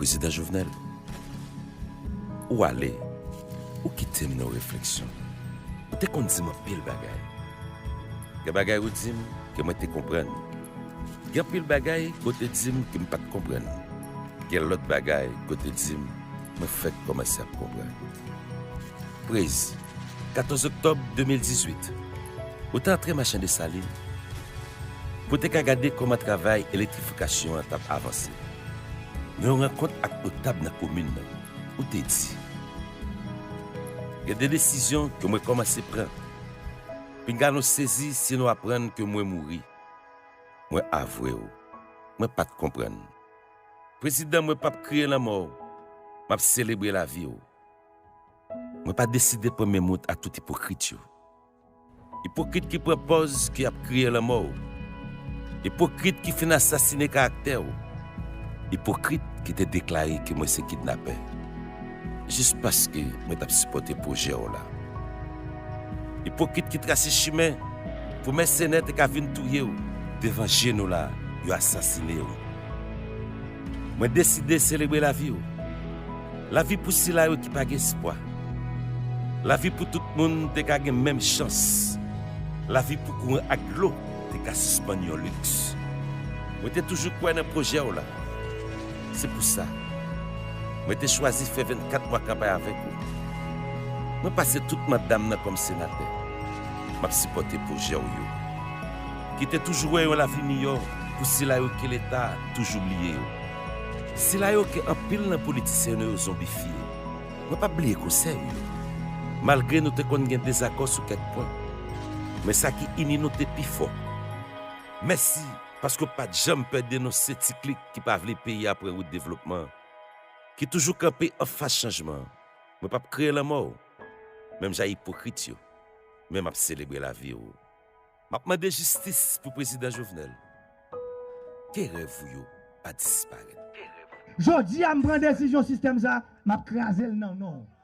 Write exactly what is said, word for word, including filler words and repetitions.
Prezidan Jovenel, ou ale, ou kite m nan refleksyon. Ou te konn di m anpil bagay. Gen bagay ou di m ke mwen te konprann. Gen anpil bagay ke w te di m ke m pa t konprann. Gen lòt bagay ke w te di m, mwen fèk kòmanse ap konprann. Prez, katòz oktòb de mil dizuit, ou te antre Machan Desalin pou te ka gade kòman travay elektrifikasyon an t ap avanse. Nan yon rankont ak notab nan komin nan, ou te di, gen de desizyon ke mwen kòmanse pran. Pinga nou sezi si nou aprann ke mwen mouri. Mwen avwe w, mwen pa t konprann. Prezidan, mwen p ap kriye lanmò w, m ap selebre lavi w. Mwen pa deside pran menm wout ak tout ipokrit yo. Ipokrit ki pran pòz ke y ap kriye lanmò w. Ipokrit ki fin asasine karaktè w. Ipokrit ki te deklare ke mwen se kidnapè. Jis paske mwen t ap sipòte pwojè w la. Ipokrit ki trase chimen pou mèsenè te ka vin touye w devan je nou la, yo asasine w. Mwen deside selebre lavi w. Lavi pou sila yo ki pa gen espwa. Lavi pou tout moun te ka gen menm chans. Lavi pou kouran ak dlo te ka sispann yon liks. Mwen te toujou kwè nan pwojè w la. Se pou sa, mwen te chwazi fè vennkat mwa kanpay avèk ou. Mwen pase tout manda m nan kòm senatè. M ap sipòte pwojè w yo. Ki te toujou wè yon lavi miyò pou sila yo ke Leta toujou bliye yo. Sila yo ke anpil nan politisyen nou yo zonbifye. Mwen p ap bliye konsèy ou yo. Malgre nou te konn gen dezakò sou kèk pwen, men sa ki ini nou te pi fò. Mèsi paske w pa t janm pè denonse ti klik ki pa vle peyi a pran wout devlopman, ki toujou kanpe anfas chanjman. Mwen p ap kriye lanmò w, menm jan ipokrit yo, men m ap selebre lavi w. M ap mande jistis pou Prezidan Jovenel. Ke rèv ou yo pa disparèt. Jodi a, m pran desizyon sistèm sa, m ap kraze l nan non w.